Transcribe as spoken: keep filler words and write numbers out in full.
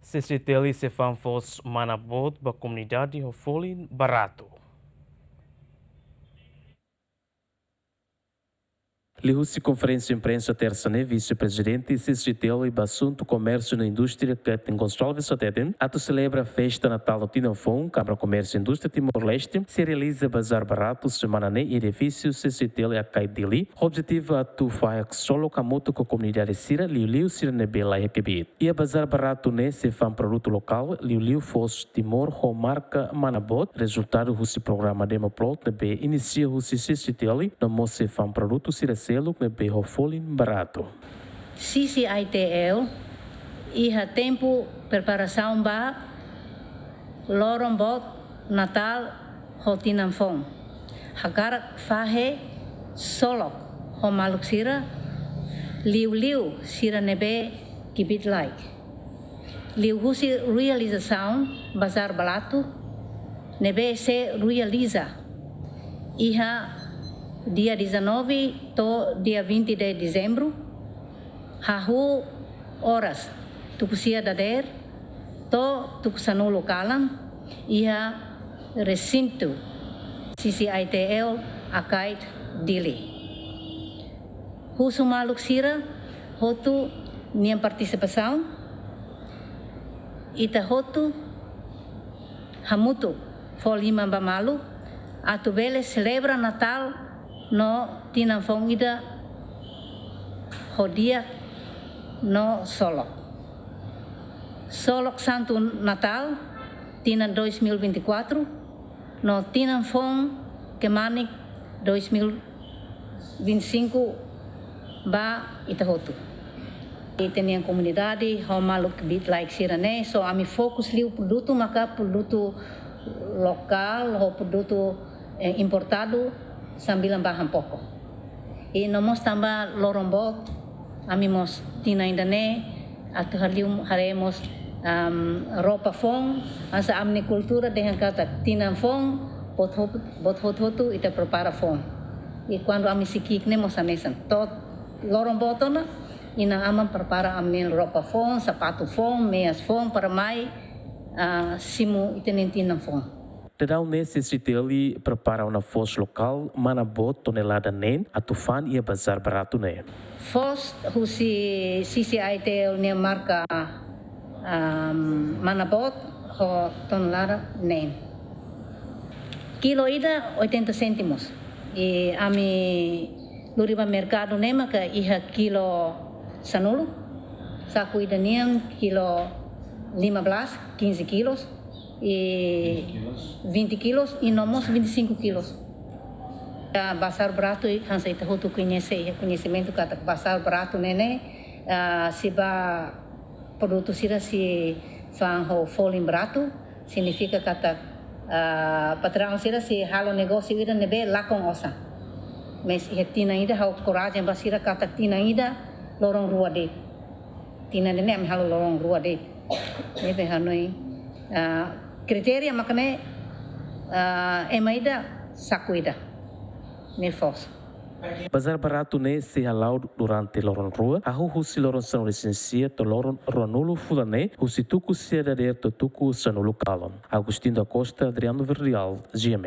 CCTL sei fa'an foos mana boot ba komunidade ho folin baratu. Liuhusi konferénsia imprensa tersa ne'e, Vise-Prezidente CCTL ba asuntu komérsiu no indústria, Ketin Gonçalves hateten, atu selebra festa Natál no Tinan Foun, Kámara Komérsiu Indústria Timor-Leste sei realiza bazár baratu semana ne'e iha edifísiu CCTL Akait Dili. Objetivu atu fahe ksolok hamutuk ho komunidade sira, liuliu sira ne'ebé laiha kbiit. Iha bazár baratu ne'e sei fa'an produtu lokál, liuliu foos Timor ho marka mana boot, rezultadu husi programa Demo Plot ne'ebé inisia husi CCTL, no mós sei fa'an produtu sira seluk ne'ebé ho folin baratu. CCI-TL iha tempu preparasaun ba loron boot Natál ho Tinan Foun. Hakarak fahe ksolok ho maluk sira, liuliu sira ne'ebé kbiit-laek. Liuhusi realizasaun bazár baratu ne'ebé sei realiza iha dia dezanove to'o dia vinte de dezembro, hahú oras tuku sia dadeer to'o tuku sanulu kalan, iha resintu CCI-TL Akait Dili. Husu maluk sira hotu nian partisipasaun, ita hotu hamutuk fó liman ba malu, atu bele selebra Natál no Tinan Foun ida ho di'ak no ksolok. Ksolok Santu Natál, tinan dois mil vinte e quatro, no Tinan Foun Kmanek dois mil vinte e cinco ba ita hotu. Ita-nia komunidade ho maluk kbiit-laek sira-ne'e, só ami fokus liu produtu maka produtu lokál ho produtu, eh, importadu sambilan bahan pokok. I no mós tanba loron boot, ami mós tinan ida-ne'e atu haliu haree mós, am, roupa foun, hanesan ami-nia kultura dehan katak tinan foun, boot hotu, boot hotu-hotu ita prepara foun. I kuandu ami sei ki'ik ne'e mós hanesan. To'o loron boot ona, inan-aman prepara ami-nia roupa foun, sapatu foun, meias foun, para mai, ah, simu ita-nia tinan foun. Daudaun ne'e CCTL prepara ona foos lokál mana boot tonelada neen atu fa'an iha bazár baratu ne'e. Foos husi CCI-TL nia marka, am, mana boot ho tonelada neen. Kilo ida oitenta cêntimos. I ami lori ba merkadu ne'e maka iha kilo sanulu, saku ida nian kilo lima belas, quinze quilos, i vinte quilos, i no mós vinte e cinco quilos. Ah, bazár baratu, hanesan ita hotu koñese, iha koñesimentu katak bazár baratu ne'e ne'e, ah, sei ba produtu sira sei fa'an ho folin baratu, signifika katak, ah, patraun sira sei halo negósiu ida ne'ebé lakon osan. Mais iha tinan ida ha'u korajen ba sira katak tinan ida loron rua de'it. Tinan ida-ne'e ami halo loron rua de'it. Ne'ebé hanoin, ah, kritéria maka ne'e, ah, ema ida saku ida. Ne'e foos. Bazár baratu ne'e sei hala'o durante loron rua, hahú husi loron sanulu-resin-sia to'o loron ruanulu fulan ne'e, husi tuku sia dadeer to'o tuku sanulu kalan. Agostinho da Costa, Adriano Verdial, GMN.